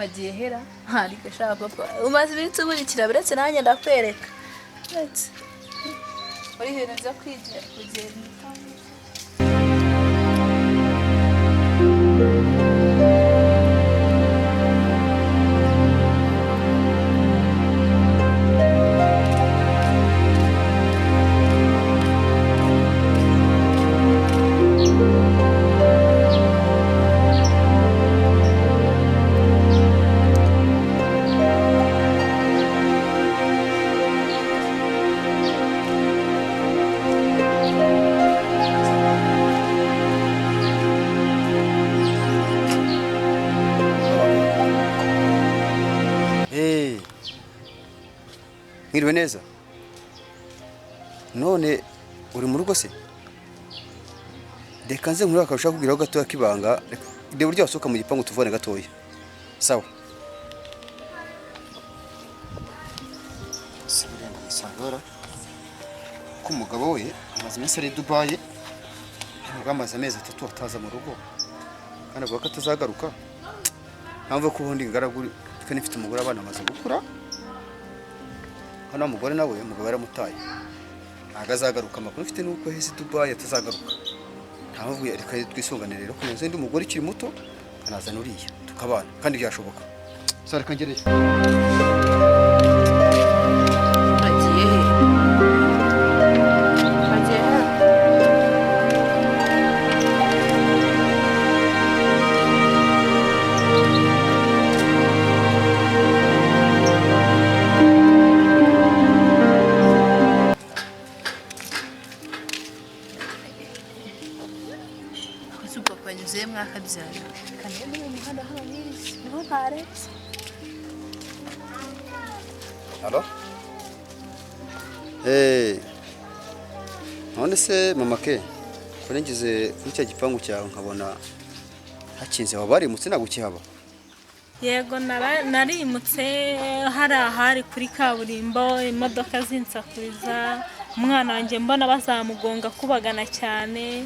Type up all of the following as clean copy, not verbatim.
Bagiye hera ariko shaka papa umaze iminsi uburikira, buretse nanjye ndakwereka, buretse muri ibintu byo kwigira kugenda. Mwiriwe neza. None uri mu rugo se? Reka nze nkuru akarusha kubwiraho gatoya kibanga. Reba uburyo wasohoka mu gipangu tuvane gatoya. Sawa. Sibirenda musangora. Ko umugabo we amaze iminsi ari i Dubai. Nubwo amaze amezi 3 ataza mu rugo. Kandi avuga ko atazagaruka. Mpamvu ko ubundi ingaragu twe nifite umugore abana amaze gukura. Hano umugore nawe umugabo yaramutaye. Ntago azagaruka, amakuru mfite nuko hese Dubai atazagaruka. Ntavuye reka twisungane rero kurenza ndi umugore ukiri muto kanazana uriya tukabana kandi byashoboka. Sara reka ngereyo. Bagiye he? Bagiye he? Papa nyuze mwakabyara kandi muri muhanda hano niho ntaretse. Allo? None se mama ke ko ngize kuri cya gipangu cyawe nkabona hakinze wabarimutse nagukihaba? Yego narimutse, hari ahari kuri kaburimbo imodoka zinsakuriza, umwana wanjye mbona bazamugonga kubagana cyane.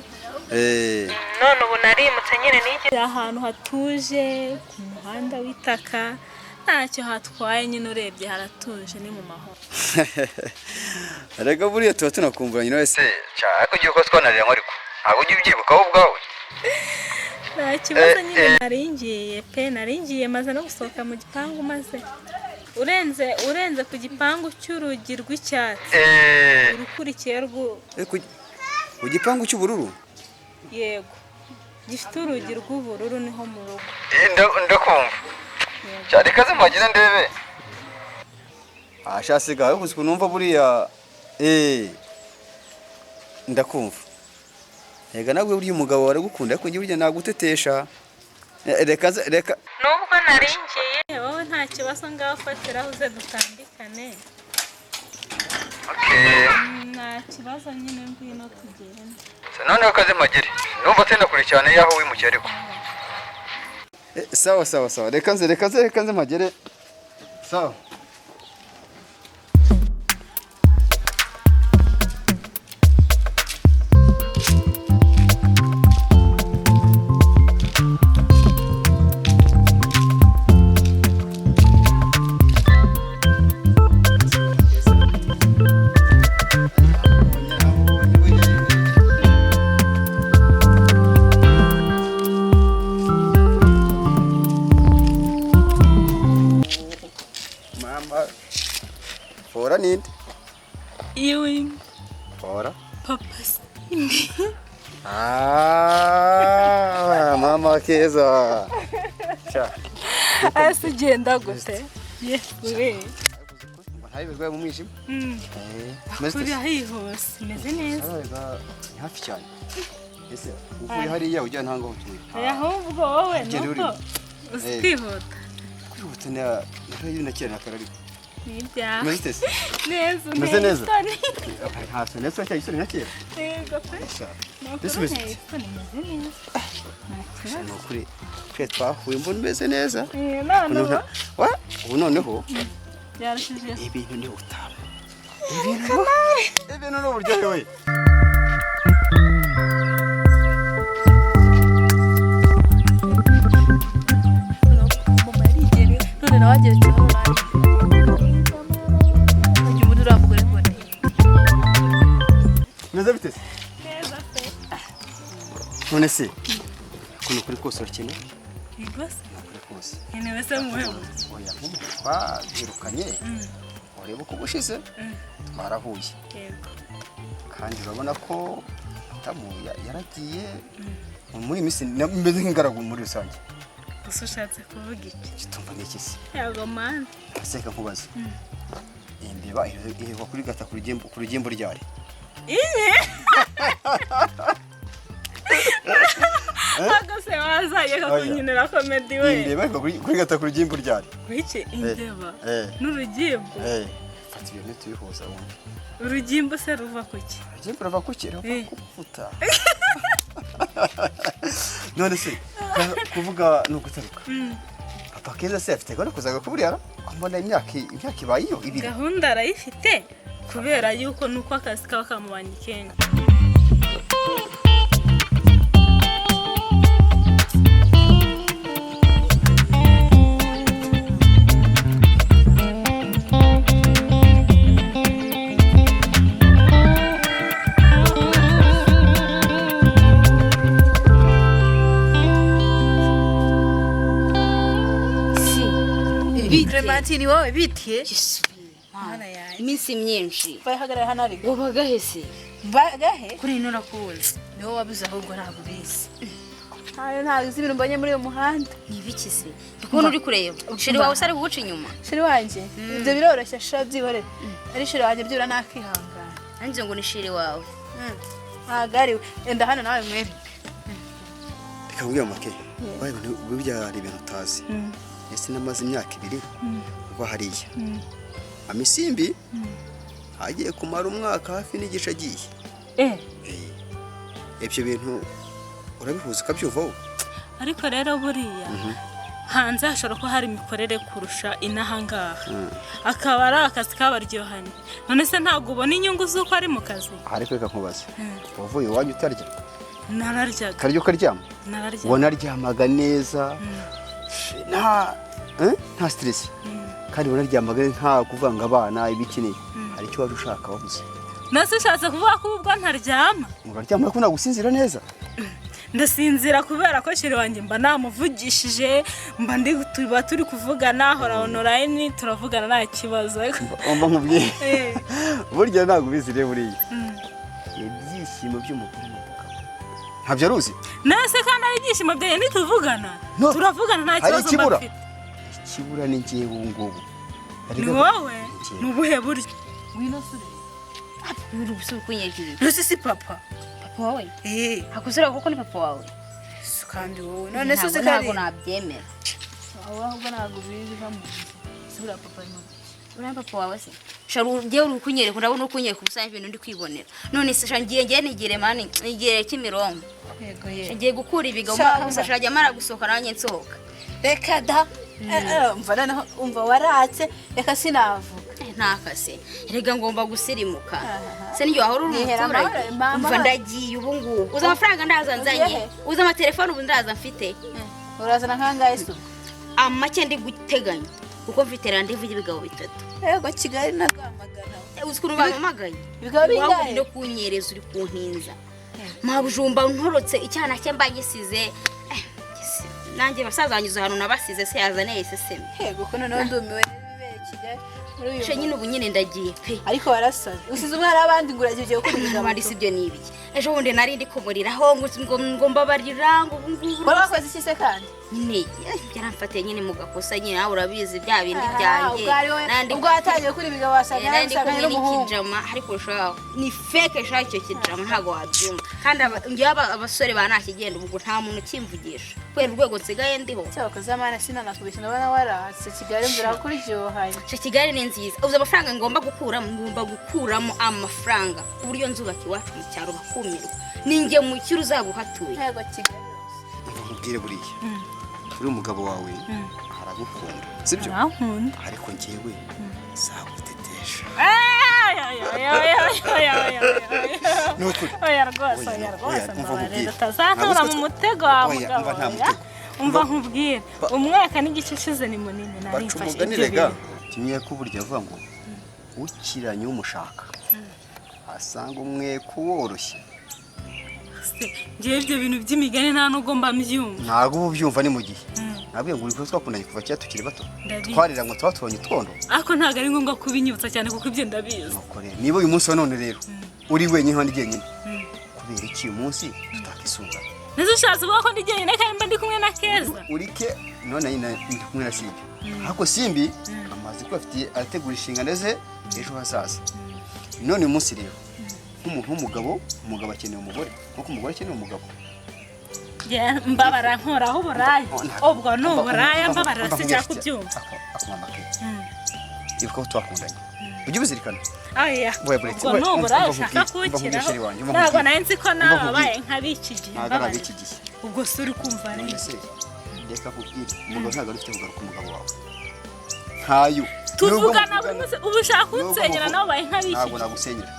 None ubu narimutse nyine nigeze ahantu hatuje ku muhanda w'itaka, ntacyo hatwaye nyine, urebye haratuje ni mu mahoro. Rega buriya tuba tunakumburanye nawe se ariko ugiye ko twanarira ariko ntabwo ujya ubyibuka wowe ubwawe. Nta kibazo nyine naringiye pe, naringiye maze no gusohoka mu gipangu, maze urenze ku gipangu cy'urugi rw'icyatsi urukurikiye ku gipangu cy'ubururu. Yego gifite urugi rw'ubururu niho mu rugo. Ndakumva cyane kaze mpageze ndebe. Ashasiga ariko ukuntu numva buriya ndakumva. Ega nawe buriya umugabo waragukunda ariko njye burya nagutetesha. Reka reka nubwo naringiye wowe nta kibazo, ngaho fatiraho uze dutandikane. Okay. Nta kibazo nyine ngwino tugende. Noneho kaze mpagere numva atenda kure cyane yaho wimukiye ariko. Sawa sawa sawa reka nze reka nze reka nze mpagere. Sawa. Mama Fora ninde? Iwe Fora? Papa Simbi. Ah, mama keza. Cha. Ese ugenda gute? Yewe. Ntabiberwa mu mwijima. Kuri hihuse, meze neza. Ni hafi cyane. Ese uvuye hariya ujya ntanga utuye. Ahubwo wowe nuko usihuta. Kwihuta na nari na kera nakarari. Nibya. Meze neza. Meze neza. Nta neza cya gisore na kera. Yego pe. Ese meze neza. Ni ukuri twe twahuye mbona umeze neza. None ubu noneho byarashije. Ibintu ni utamu. Ibintu ni uburyohe we. Mama yarigera None nawe ageretseho nanjye. Ujya ubundi uriya mugore ngo ni Meze bite se? Neza pe. None se ukuntu kuri kose urakeneye? Yego se. Kuri kose. Nkenewe se muhewe. Oya, nk'umuntu twabirukanye, ureba uko ubushize twarahuye. Yego. Kandi urabona ko Tamu yaragiye muri iyi minsi, meze nk'ingaragu muri rusange. Gusa ushatse kuvuga iki? Kitumva n'iki se? Yego mani. Seka nkubaze, iyi mbeba iheruka kuri gata ku rugimbu, ku rugimbu ryari? Inye? Ntabwo se wazajya kakunyinira comedy we. Iyi mbeba iheruka kuri gata ku rugimbu ryari? Wiki imbeba Eh. n'urugimbu. Eh, fata ibintu tubihuza wumve. Urugimbu se ruva ku ki? Urugimbu ruva ku ki? Ruva Eh. ku mavuta. None se kuvuga ni ugutaruka. Papa Keza se afite gahunda kuzaga kuburira? Ko mbona imyaka ibaye iyo 2. Gahunda arayifite kubera yuko nuko akazi kaba kamubanye kenshi. Si. Clementine, wowe bitiye? Yesu. Mana yanjye. Iminsi myinshi. Bahagarara hano ariko. Wabaga he se? Bagahe? Kuri ino nakubuze. Niwo wabuze ahubwo ntabwo ubizi. Ntayo ntabwo uzi ibintu mbonye muri uyu muhanda. Ni ibiki se? Ndikubona uri kureba. Sheri wawe se ari kuguca inyuma. Sheri wanjye, ibyo biroroshye sha, byihorere. Ari sheri wanjye byibura nakihangana. Nanjye ngo ni sheri wawe. Ntabwo ari we. Enda hano nawe mwere. Reka nkubwire make. Wawe burya hari ibintu utazi. Ese namaze imyaka 2 uba hariya. Amisimbi agiye kumara umwaka hafi n'igice agiye. Eh. Ibyo bintu urabihuza ukabyuvaho. Ariko rero buriya hanze hashobora kuba hari imikorere kurusha inaha ngaha. Akaba ari akazi kabaryohanye. None se ntabwo ubona inyungu z'uko ari mu kazi? Ariko reka nkubaze. Wavuye iwanyu utarya? Nararyaga. Karyo ukaryama? Nararyaga. Wanaryamaga neza. Nta stress. Kandi wanaryamaga nta kuvanga abana ibikeneye. Hari icyo wari ushaka wabuze. Nase ushatse kuvuga ko ubwo ntaryama? Uraryama ariko ntabwo usinzira neza. Ndasinzira kubera ko sheri wanjye mba namuvugishije, mba ndi tuba turi kuvugana, hora online turavugana nta kibazo. Umva nkubwiye. Burya ntabwo ubizi rero buriya. Ibyishimo by'umugore n'umugabo. Ntabyo aruzi? Nase kandi ari ibyishimo byanjye nituvugana. No. Turavugana nta Hari kibazo mba ikibura. mfite. Ikibura ni njyewe ubu ngubu. Ni wowe? Ni ubuhe buryo? Ngwino sure. Uri gusubira kunyereka ibi. Rusi si papa. Papa wawe? Eh. Hakusura kuko ni papa wawe. Kandi wowe. None se uzi ntabwo kari? nabyemera. Aho ahubwo ntabwo ubizi va mu nzu. Sura papa ni mubi. Uriya papa wawe se? Shari ngiye uri kunyereka, urabona uri kunyereka ubusa ibintu ndi kwibonera. None se shari ngiye nigire mani, nigire Kimironko. Yego ye. Ngiye gukura ibigo Sha, gusa shari amara gusohoka nanjye nsohoka. Reka da. Umva noneho umva waratse, reka sinavuga. Ntakase. Rega ngomba gusirimuka. Se niyo wahora uri Nihera umuturage. amahoro, mama. Umva ndagiye ubu ngubu. Uza amafaranga ndaza nzanye. Ugiye he? Uza amatelefone ubu ndaza mfite. Urazana kangahe se? Amake ndi guteganya. Kuko mfite rendez-vous y'ibigabo 3. Yego Kigali na Rwamagana. Uzi ukuntu bampamagaye? Ibigabo bingahe? Waba uri no kunyereza uri kuntinza. Mabujumba ntorotse icyana cye mbagisize. Nanjye basaza banyuze ahantu nabasize se yazaneye iseseme. Yego ko noneho ndumiwe n'ibibera Kigali. Muri uyu She nyine ubu nyine ndagiye pe. Ariko warasaze. Usize umwana w'abandi ngo uragiye gukora ibigabo. Abandi si ibyo ni ibiki. Ejo bundi nari ndi kumuriraho ngo mbabarira ngo ubu ngubu. Wari wakoze iki se kandi? Nyine yaramfatiye nyine mu gakosa nyine nawe urabizi bya bindi byanjye. Ubwo watangiye gukora ibigabo wasanga Nandi yarabisanganye kumwe n'umuhungu. n'ikijama ariko shaho ni fake shaho icyo kijama ntabwo wabyumva. Kandi ngewe abasore ba ntakigenda ubwo nta muntu ukimvugisha kubera urwego nsigaye ndiho. Cyakoze amana sinanakubeshya ndabona waratse Kigali mvura kuryohaye. Sha Kigali ni nziza. Uzi amafaranga ngomba gukuramo, ngomba gukuramo amafaranga ku buryo nzubaka iwacu mu cyaro bakumirwa. Ninjye mukiri uzaba uhatuye. Yego Kigali. Nkubwire buriya. Uri umugabo wawe aragukunda. Sibyo? Arankunda. Ariko njyewe zagutetesha. Nukuri. Oya rwose, oya rwose, Oya, umva mbabarira nkubwire. utazankura mu mutego wa Oya, mugabo. umva nta mutego. Umva nkubwire, umwaka n'igice ushize ni munini, nari Baca mfashe umugani ibyo rega bintu. Kimwe ko burya avuga ngo ukiranye umushaka asanga umweko woroshye. Se, ngewe ibyo bintu by'imigani nta nubwo mba mbyumva. Ntabwo uba ubyumva, ni mu gihe nabwiye ngo uri kuba twakundanye kuva kera tukiri bato. Ndabizi. Twarira ngo tuba tubonye utwondo. Ariko ntabwo ari ngombwa kubinyibutsa cyane kuko ibyo ndabizi. Nuko rero niba uyu munsi wa none rero uri wenyine hano jyenyine, kubera iki uyu munsi tutakisungana? Nese ushatse uvuga ko ndi jyenyine kandi mba ndi kumwe na Keza? Uri ke none nyine ndi kumwe na Simbi, ariko Simbi amaze kuba afitiye arategura inshingano ze ejo hazaza. None uyu munsi rero nk'umuntu w'umugabo, umugabo akeneye umugore nk'uko umugore akeneye umugabo. Nge- mbabara nkoraho uburaya. Oh, ntabwo. Ubwo ni uburaya, mbabarira, sinshaka kubyumva. Akumama ke, ibuka ko twakundanye, ujye ubizirikana. Aya, We, buretse, ubwo we, ni uburaya umva ushaka nkubwire, umva nkubwire, kunshyiraho. sheri wanjye, umva Ntabwo nkubwire. nari nzi ko Umva nawe nkubwire. wabaye nk'ab'iki gihe. Ntabwo ari Mbabarira. ab'iki gihe. Ubwo se uri kumva ari None se reka nkubwire, umugabo ntabwo ari ufite kugaruka umugabo wawe ntayo. Tuvugana Nubwo buri munsi, ubu ushaka nubwo kunsenyera, nawe ubaye nk'ab'iki ntabwo gihe. nagusenyera,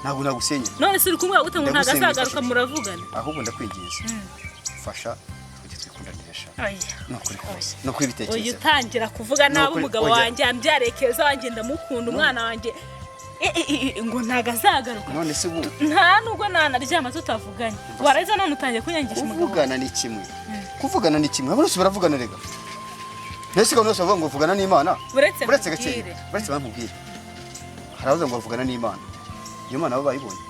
ntabwo nagusenyera. None se uri kumubwira gute ngo ntabwo Ndagusenyera, azagaruka? mfashe. Muravugana. Ahubwo ndakwinginze, fasha tujye twikundanisha. Oya. Ni ukuri kose, ni ukuri Uyu bitekerezo. utangira kuvuga nabi Nukuri, umugabo oya. wanjye yambyariye Keza wanjye, ndamukunda, umwana wanjye. Ngo ntabwo azagaruka. None se ubu Nta nubwo nanaryama tutavuganye, warangiza none utangiye kunyangisha umugabo wawe. Kuvugana ni kimwe, kuvugana ni kimwe, abantu bose baravugana rega. Mbese abantu bose bavuga ngo vugana n'Imana. Buretse Buretse gake. nkubwire. Buretse bankubwire, hari abavuga ngo bavugana n'Imana, iyo Mana baba bayibonye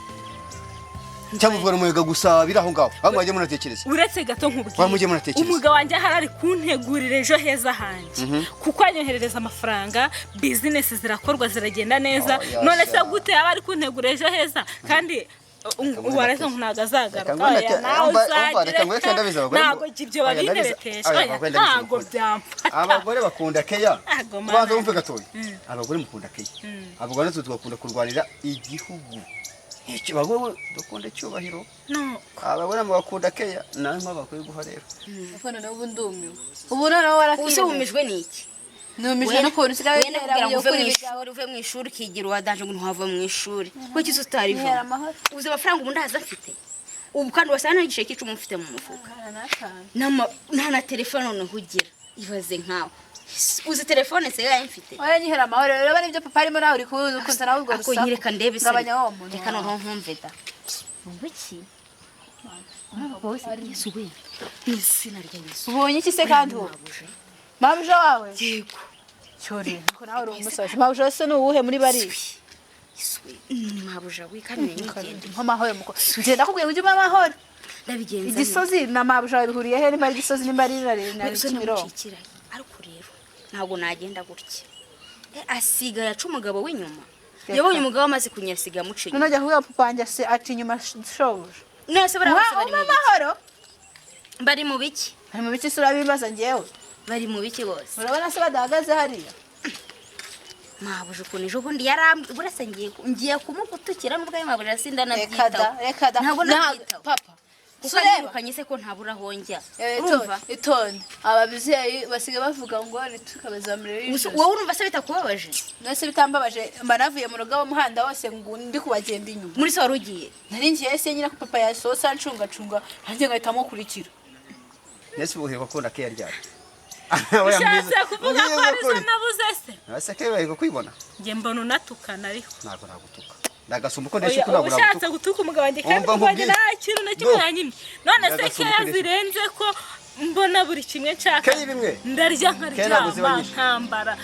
cyangwa uvugana umuyaga gusa biri aho ngaho, aho mwajya munatekereza. Uretse gato nkubwire. Wa mujye munatekereza. Umugabo wanjye ahari ari kuntegurira ejo heza hanjye kuko anyoherereza amafaranga, bizinesi zirakorwa, ziragenda neza. Oh, ya None se sha. gute yaba ari kuntegura ejo heza kandi nguhe waretse na ngo ntabwo azagaruka? Reka nguhe na Oya, ke- nawe umva- umva, uzagire reka nguhe ka- ke ndabizi abagore ntabwo ibyo Oya, ndabizi- babinteretesha. oya, Oya, abagore ndabizi ntabwo mukunda. byamfata. Abagore bakunda keya. Ntabwo Ubanza mana. wumve gatoya, abagore mukunda keya, abagore natwe tugakunda kurwanira igihugu. Iki abagore dukunda icyubahiro. No. Abagore mugakunda keya, nawe nk'abakwiye guha rero. Ariko noneho ubu ndumiwe, ubu noneho Ubu se warakwiye. wumijwe n'iki? Numijwe n'ukuntu usigaye Wenda witera kugira ngo uve ukora mu ibyawe. ishuri, uve mu ishuri ukigira uwadanje ngo ntuhava mu ishuri, kuki se utarivamo? Ntera amahoro. Uzi amafaranga ubu ndaza mfite ubu, kandi wasanga nta n'igice cy'icumi mfite mu mufuka. Nta n'atanu. Nta na telefone noneho ugira, ibaze nkawe, uzi telefone nsigaye mfite? Oya, nyihera amahoro rero, nibyo papa arimo nawe uri kuza nawe ubwo Ako rusaku. nyereka ndebe se. Gabanya wa muntu Reka wawe. noneho nkumve da. Wumva iki? Urabona Yesu we, mu izina rya Yesu. Ubonye iki se kandi ubu? Mabuja. Mabuja wawe? Yego. Cyori ko nawe uri umusazi. Mabuja se ni uwuhe muri bariya? Yesu we, ni mabuja we kandi nigende. Mpa amahoro muko. Njye ndakubwiye ngo ujye umpa amahoro. Ndabigenza. Igisozi na mabuja wawe bihuriye he? Nimba ari Gisozi, nimba ari na Usa Kimironko. n'umucikira, ariko rero ntabwo nagenda gutya. Asigaye aca umugabo w'inyuma, yabonye umugabo amaze kunyara asigaye amuca None inyuma. ajya kuvuga papa wanjye aca inyuma shobuja. None se bariya bose bari Umpa mu biki? amahoro. Bari mu biki? Bari mu biki se? Urabibaza njyewe? Bari mu biki bose? Urabona se badahagaze hariya? Mabuja ukuntu ejo bundi yarambwiye, burasa ngiye kumugutukira nubwo ayo mabuja Reka da, sindanabyitaho. reka da. Ntabwo nabyitaho. Papa. Kuko Sureba. anyirukanye se ko ntabura aho njya? Urumva? Itonde, ababyeyi basigaye bavuga ngo ntitukabazamurire Gusa ijosi. wowe urumva se bitakubabaje? None se bitambabaje, mba navuye mu rugo umuhanda wose ngo ndi kubagenda inyuma. Muri se wari ugiye? Nari ngiye se nyine ko papa yasohotse ancungacunga, nanjye ngahita mukurikira. Mbese ubu uheruka kubona keya ryari? Ushatse kuvuga ko arizo nabuze se? Ese keya baheruka kwibona? Njye mbona unatukana ariko. Ntabwo nagutuka, ndagasumba uko Oya, ndesha uko ntabwo uba ushatse nagutuka. gutuka umugabo wanjye kandi Umva umugabo wanjye nkubwire. nta kintu na kimwe No. yanyimye. None se Ndagasumba keya uko ndesha. zirenze ko mbona buri kimwe nshaka? Keya bimwe. Ndarya, Keya ntabwo ziba nkaryama, nyinshi. nkambara.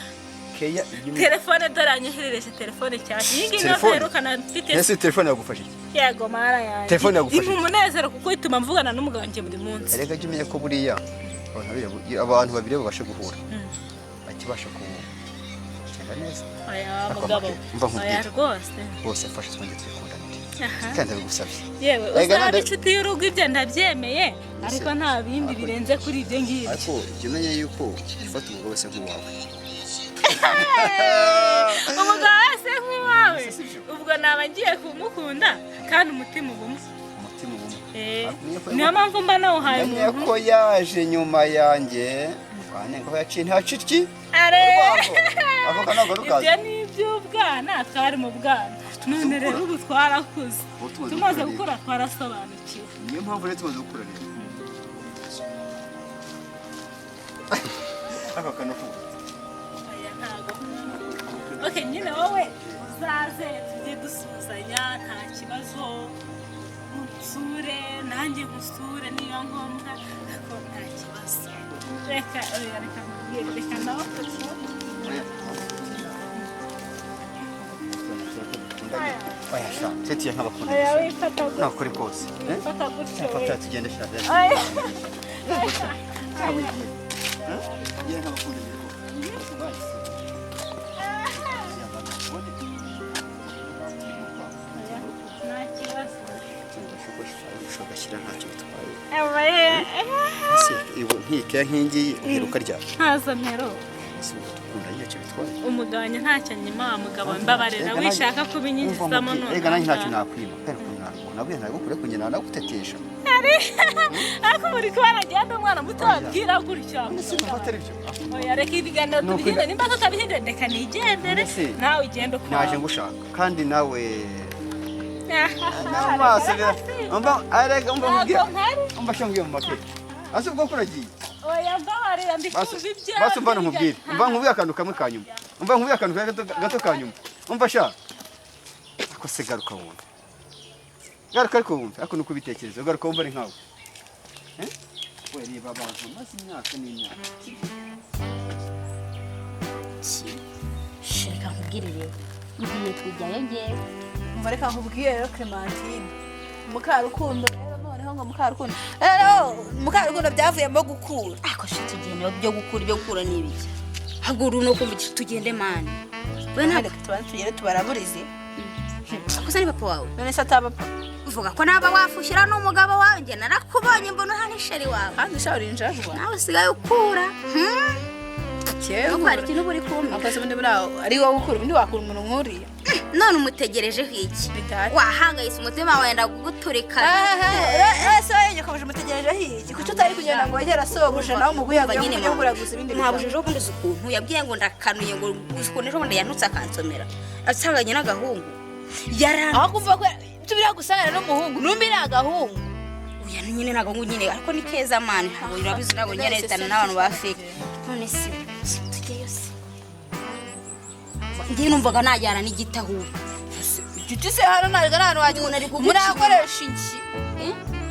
Keya imwe. Telefone dore yanyoherereje telefone cyane, iyi ngiyi niyo Telefone? mperukana mfite. Ese telefone yagufasha iki? Yego mara yanjye. Telefone yagufasha Impa iki? umunezero kuko ituma mvugana n'umugabo wanjye buri munsi. Erega jya umenya ko buriya abantu babiri babasha guhura bakibasha kugenda neza. Oya Ariko mugabo. mva nkubwire. Oya rwose. Bose mfashe twongere twikundanire. Aha. Kandi ndabigusabye. Yewe, Erega uzaba nande- inshuti y'urugo, ibyo ndabyemeye, ariko nta bindi birenze kuri ibyo ngibyo. Ariko jya umenya yuko ufata umugabo wese nk'uwawe. Umugabo wese nk'uwawe? Ubwo naba ngiye kumukunda kandi umutima ubumwe. Umutima ubumwe. Eh, Amenye ko- niyo mpamvu mba nawuhaye Menye umuntu. ko yaje nyuma yanjye wanenga aho yaciye ntacityi. Are. Avoka ntabwo rukaza. Ibyo ni iby'ubwana, twari mu bwana, none rero ubu twarakuze. Ubu tumaze Tumaze gukura. gukura twarasobanukiwe. Niyo mpamvu rero tumaze gukura rero. Aka kantu ko Oya, ntago. Okay, nyine wowe uzaze tujye dusuhuzanya, nta kibazo, unsure nanjye ngusure niba ngombwa, ariko nta kibazo. Reka, oya, reka nkubwire, reka nawe Oya sha, tetiye nk'abakunda. Oya, wifata gutyo. Nakuri kose. Eh? Wifata gutyo we. Fata tugende sha. Oya. Ngiye nk'abakunda. Nta kibazo. Ugashyira ntacyo bitwaye. Abaye. Ese ibu nkikeya nk'ingiyi uheruka ryari? Ntazo ntero. Ese ubu dukunda ntacyo bitwaye. Umugabanya ntacyo nyima wa mugabo, mbabarira wishaka kubinyinjizamo none. Rega nanjye ntacyo nakwima. Kubera ukuntu ntabwo nabwiye ntabwo kure kugenda nagutetesha. Ariko muri kuba nagiye ndi umwana muto wabwira gutyo. None se numva atari byo? Oya, reka ibiganiro Ni ukuri- tubihindure, nimba tutabihindure reka nigendere. Ese, nawe ugende ukwawe. Naje ngushaka kandi nawe n'amaso umva arega umva nkubwira Ntabwo mpari. umva shongiye mu make. Ase ubwo kuragiye. Oya, mbabarira, ndikumva ibyawe. Basi umva nkubwire. Umva nkubwire akantu kamwe ka nyuma. Umva nkubwire akantu gato gato ka nyuma. Umva sha. Ako se garuka wumve. Garuka ariko wumve, ako nuko ubitekereza, garuka wumve ari nkawe. Eh? We reba abantu maze imyaka n'imyaka. Reka nkubwire rero, ngiye kujyayo ngewe. Umva, reka nkubwire rero Clementine, Mukarukundo rero, noneho ngo Mukarukundo rero, Mukarukundo byavuyemo gukura. Ariko se tugende, byo gukura, ibyo gukura ni ibiki? Ahubwo uru ni ukumva iki? Tugende mani we, ntabwo Reka tubanze tugende tubaraburize. Gusa ni papa wawe. None se ataba papa? Uvuga ko naba wafushyira n'umugabo wawe, njye narakubonye mbona hano isheri wawe. Kandi usha uri injajwa. Nawe usigaye ukura. Cyewe. Nuko hari ikintu uba uri kumpa. Akoze ubundi muri aho ari wowe ukura, ubundi wakura umuntu nk'uriya. None umutegerejeho iki? Bitari. Wahangayitse, umutima wenda kuguturika. Ese wowe ukomeje umutegerejeho iki? Kuki utari kugenda ngo wegere sobuja nawe umuguyaguye Nyine ujye kuguraguza ibindi ntabwo bitabo? ejo bundi uzi ukuntu yabwiye ngo ndakanuye, ngo uzi ukuntu ejo bundi yantutse akansomera asanganye n'agahungu yara. Aho kuvuga ko tubira gusangana n'umuhungu numbi ni agahungu. Oya, nyine ni agahungu nyine, ariko ni keza mani, ntabwo urabizi, ntabwo nyine leta n'abantu ba fake. None se tujyeyo se? Njye numvaga najyana n'igiti ahubwo. Igiti se hano ntabwo ari ahantu wajya. Umuntu ari kuguca. Umuntu akoresha iki?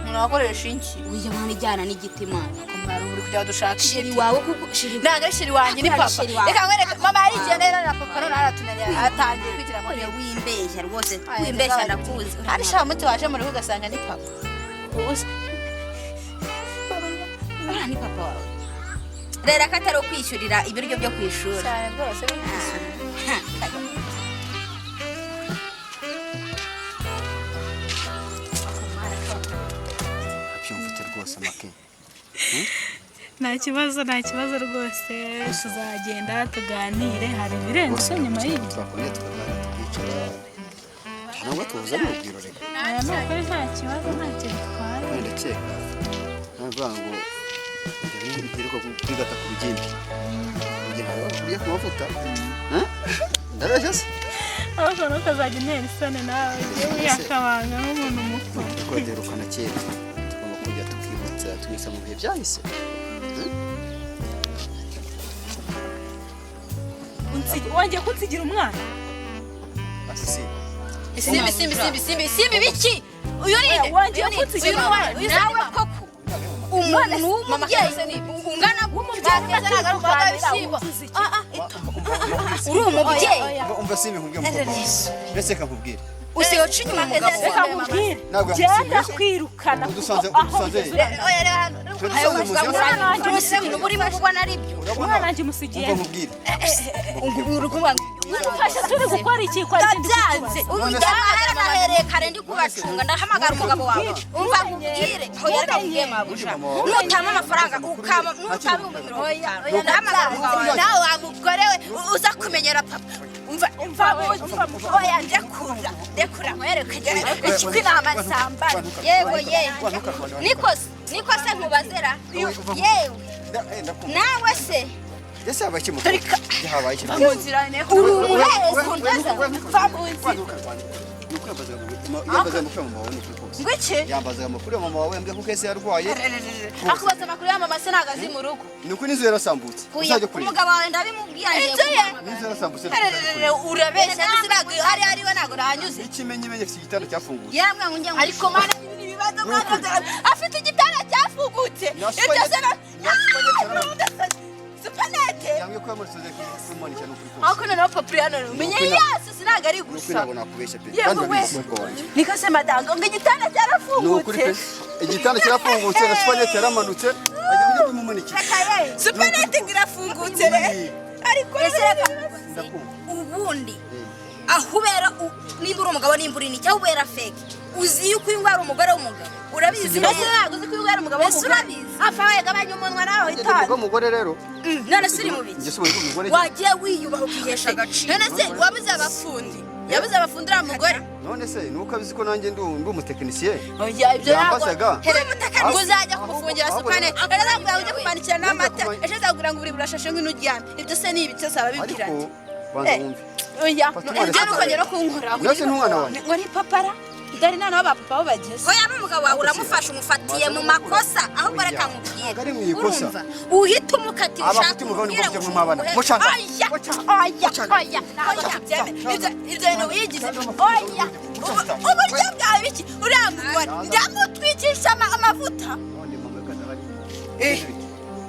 Umuntu akoresha iki? Oya mwana, ijyana n'igiti mani. Umwana uri kugira ngo dushake Sheri igiti. wawe kuko sheri Ntabwo ari sheri wanjye, ni Ntabwo ari papa. sheri wawe. Reka nkwereke mama yarigiye neza na papa, none aratunaniye atangiye kwigira muri Oya, wimbeshya rwose, wimbeshya, ndakuzi. Ari sha muti waje mu rugo ugasanga ni papa. Uriya ni papa wawe rero, ko atari ukwishyurira ibiryo byo ku ishuri? Cyane rwose, ni kwishyura. Abyumva ute rwose make? Nta kibazo, nta kibazo rwose, tuzagenda tuganire, hari ibirenze se nyuma y'ibyo? Twakongera tukaganira tukicara. Ntabwo tuhuza n'urugwiro reka. Aya ni ukuri, nta kibazo, ntacyo bitwaye. Wenda ndakeka navuga ngo ntiruka kwigata ku rugimbi. Urugimbi kurya ku mavuta. Eh? Ndabeshya se? Ahubwo ntukazajya untera isoni nawe, ujye wiyakabanga nk'umuntu mukuru. Kuko duherukana kera, tugomba kujya tukibutsa twibutsa mu bihe byahise. Wongeye kunsigira umwana. Ase Isimbi, simbi, simbi, simbi, simbi biki? Uyu ni nde? Wongeye Uyu ni- kunsigira uyu ni umwana. uyu ni Nawe mama. koko, umuntu w'umubyeyi ungana Keza ntabwo ari umukobwa w'ibishyimbo. Ah, ah, uri umubyeyi. Umva simbi nkubwire umukobwa wawe. Mbese reka nkubwire. Usigaye uca inyuma umugabo Reka Reka nkubwire, Ntabwo genda yamusigiye. kwirukana kuko Udusanze aho udusanze ugeze oya, reba hano. Tudusanze mu nzu. Umwana wanjye Urimo urimo kubona ari byo. Urabona? Umwana wanjye umusigiye. Umva nkubwire. Uri kuvuga ngo Ufashe turi gukora iki ko ari ikindi ndabyanze. kukubaza? Ubu nahereye kare ndi kubacunga, ndahamagara umugabo wawe. Umva nkubwire, hoya, reka nkubwire mabuja, nutama amafaranga ukama, nutama 50,000, ndahamagara umugabo wawe. Nawe wa mugore we, uza kumenyera papa. Umva, umva, umva, oya, ndekura, ndekura nkwereke ikiko inama zambara. Yego ye, niko se, niko se nkubazera yewe. Ndakumva. Nawe se? Ese habaye iki mukobwa? Habaye iki? Mu nzira Uri umuhezi. Va mu nzira. Ni uko yambazaga amakuru ya mama wawe, ni ukuri kose. Ngo iki? Yambazaga amakuru ya mama wawe, yambwiye ko kese yarwaye. Akubaza amakuru ya mama se ntabwo azi mu rugo? Ni uko n'inzu yarasambutse, uzajya kureba. Umugabo wawe ndabimubwiye, ngiye Inzu ye? kumuhamagara. N'inzu yarasambutse. Ererere, urabeshya, ndetse ntabwo hari ariwe, ntabwo nahanyuze. Ikimenyimenyi, afite igitanda cyafungutse. Yarambwiye ngo njye ngo Ariko mana, ibi ni ibibazo mwana, afite igitanda cyafungutse. Na Ibyo se na supanete. Supanete. Yambwiye ko yamusoze kumumanikira, ni ukuri kose. Ariko noneho papa uri hano, umenye Ni ukuri. yaso sinaga ari Ni ukuri, gusa. ntabwo nakubeshya pe. Yego Kandi we. urabizi umugabo wanjye. Niko se madanga, ngo igitanda Ni ukuri cyarafungutse? pe, igitanda kirafungutse na supanete yaramanutse, ajya kujya kumumanikira. Supanete ngo irafungutse re? Ariko Ese reka Ndakumva. Ubundi aho ubera nimba uri umugabo, nimba uri n'icyo, aho ubera fake, uzi yuko uyu nguyu ari umugore w'umugabo, urabizi mbese neza. ntabwo uzi ko uyu ari umugabo Ese w'umugore? urabizi? Apfa we, gabanya umunwa nawe. Njye ndi Witanga. umugabo w'umugore rero. None se uri mu biki? Njye si umugore. Wagiye wiyubaha ukihesha agaciro. None se wabuze abafundi? Yabuze abafundi uriya mugore? None se ni uko abizi ko nanjye ndi umutekinisiye? Oya, ibyo ntabwo. Yambazaga. Ngo uzajya kumufungira Ahubwo- supanete, ejo azakubwira ngo ujye kumanikira n'amata, Ahubwo- ejo azakubwira ngo buri burashashe ngwino uryame. Ibyo se ni ibi byose aba abibwira? Ariko banza wumve. Oya. Fata umwana. Ibyo ni ukongera no kunkoraho. Mbese ni umwana wanjye? Ngo ni papara dore noneho ba papa bo bageze. Oya, n'umugabo wawe uramufasha, umufatiye mu makosa. Ahubwo reka nkubwire. Ntabwo ari mu ikosa. Urumva, uhita umukatira Aba ushaka afite umugabo umubwire nibwo ngo mwabana. uhe- Mushaka. Oya, oya, oya, ntabwo tubyemera ibyo bintu wigize. Oya, uburyo bwawe biki, uriya mugore ndamutwikisha amavuta. None mama kadahari.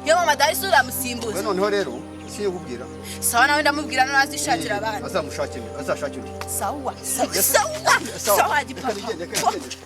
Yo mama dahari se uramusimbuza? We noneho rero sinkubwira. Sawa, nawe ndamubwira none azishakira abandi. Azamushake, azashake undi. Sawa sawa sawa, Sawa. sawa Reka gipapa. nigende, reka nigende.